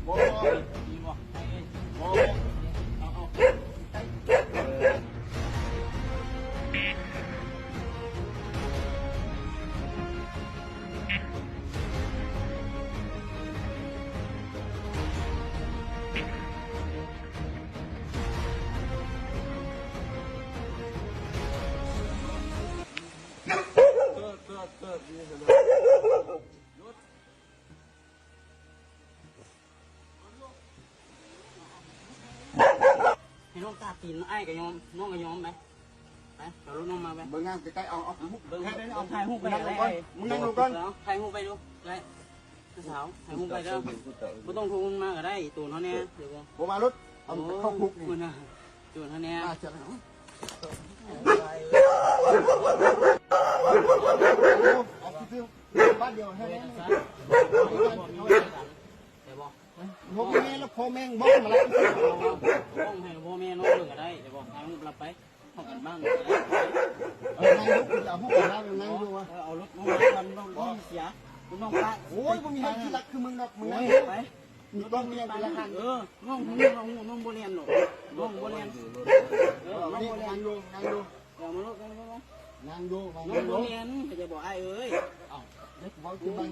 ບໍ່ ມີບໍ່? ໄດ້ເລີຍ ບໍ່ ເອົາ ເອົາ ເອີ ເກີດ ເກີດ ເກີດ ນີ້ເຫັນບໍ່? ຢຸດ ໃຫ້ນ້ອງຕາຕີນອ້າຍກໍຍອມ ນ້ອງກໍຍອມໄປ ໄປ ເອົາລົດນ້ອງມາໄປ ເບິ່ງນາງໃກ້ໆ ເອົາ ເອົາ ເບິ່ງ ເອົາຖ່າຍຮູບໄປ ມຶງນັ່ງລົງກ່ອນ ຖ່າຍຮູບໄປດູ ໄດ້ ຜູ້ສາວ ຖ່າຍຮູບໄປເດີ ບໍ່ຕ້ອງໂທມາກໍໄດ້ ໂຕນເຮົາແດ່ ດຽວບໍ່ ບໍ່ມາລົດ ເອົາເຂົ້າຄຸກນີ້ ໂອ້ຍ ໂຕນເຮົາແດ່ ມາຈັດເອົາ ເອົາຄື ບ້ານດຽວໃຫ້ແນ່ ໄດ້ບໍ່? ບໍ່ມີແມ່ແລ້ວ ພໍ່ແມ່ງບ້ອງມາແລ້ວ ບ້ອງໃຫ້ພໍ່ແມ່ນ້ອງເບິ່ງກໍໄດ້ ໄດ້ບໍ່? ຖ່າຍຮູບລັບໄປ ເຮົາກັນບ້າງກໍໄດ້ ເອີ ນັ່ງຢູ່ ເອົາພວກເຮົານັ່ງຢູ່ວະ ເອີ ເອົາລົດນ້ອງມາກ່ອນ ນ້ອງ ນ້ອງເສຍ ນ້ອງປະ ໂອ້ຍ ບໍ່ມີໃຜຂີ້ລັກຄືມຶງດອກ ມຶງນັ່ງຢູ່ ໄປ ມີກ້ອງມີຫຍັງເປັນຫຼັກຖານ ເອີ ນ້ອງຮູ້ ນ້ອງຮູ້ ນ້ອງບໍ່ແລ່ນດອກ ນ້ອງບໍ່ແລ່ນ ເອີ ນ້ອງບໍ່ແລ່ນ ນັ່ງຢູ່ ນັ່ງຢູ່ ເອົາມາໂລດ ເອົາມາໂລດ ນັ່ງຢູ່ ນັ່ງຢູ່ ນ້ອງບໍ່ແລ່ນ ເຂົາຈະບອກອ້າຍເອີຍ ເອົ້າ ເດັກເວົ້າຄືມັນ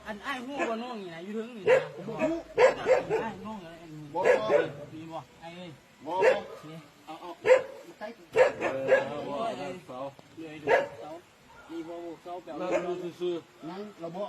ອັນອ້າຍຮູ້ບໍ່ນ້ອງນີ້ນະ ຢູ່ເທິງນີ້ນະ ບໍ່ຮູ້ ອ້າຍນ້ອງ ບໍ່ ມີບໍ່ ອ້າຍເອີຍ ບໍ່ ບໍ່ ນີ້ ເອົາ ເອົາ ໃກ້ ເອີ ເອົາ ເອົາ ເອົາ ເອົາ ເອົາ ເອົາ ເອົາ ມີບໍ່ ເອົາ ແບບ ນັ່ງຢູ່ຊື່ໆ ນັ່ງລະບໍ່